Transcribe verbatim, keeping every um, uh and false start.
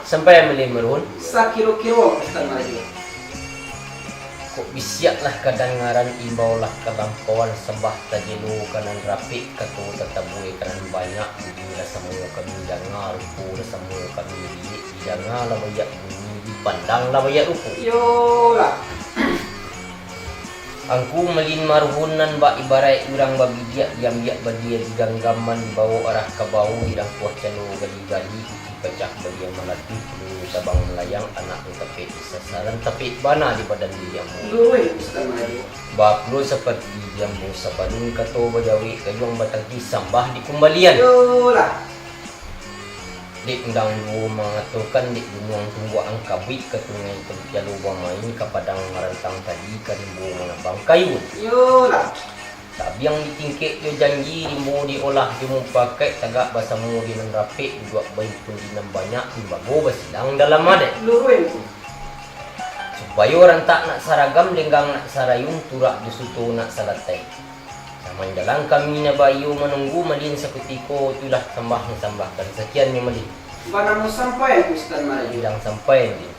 Sampai malin maruhun. Sakiro-kiro, Sutan Marajo. Kok bisiaklah kadangaran, imbaulah kalampauan, sambah tajelo ka nan rapek, kato tatabuai ka nan banyak, budi lah samo kami danga, rupo lah samo kami liek, didanga lah baiak bunyi, dipandang lah baiak rupo. Iyolah. Angku malin maruhun nan bak ibaraik urang babidiak, diambiak badia di ganggaman, dibawok arah ka bawah, dirangkuah calo gali-gali, pacah badia malatuih, peluru tabang malayang, anak tu tapek di sasaran, tapek bana di badan diri ambo. Luruih, Sutan Marajo. Bapulo saparti di ambo sabalun kato bajawek, gayuang batangkih sambah di kumbalian. Iyolah. Dek undang duo mangatokan, dek gunuang tumbuak angkabuik, ka sungai ka jalo bamain, ka padang marantang tadi, ka rimbo manabang kayu. Iyolah. Tabiang ditingkek jo janji, rimbo diolah jo mupakaik, tagak basamo di nan rapek, duduak baimpun di nan banyak, timbago basilang dalam adaik. Luruih. Supayo rantak nak saragam, lenggang nak sarayun, turak jo suto nak salatai. Samanjalang kami nan baiyo manunggu, malin sakutiko tu lah sambah nan sambahkan. Sakian nyo malin. Banamo sampai, Sutan Marajo. Bilang sampai, malin.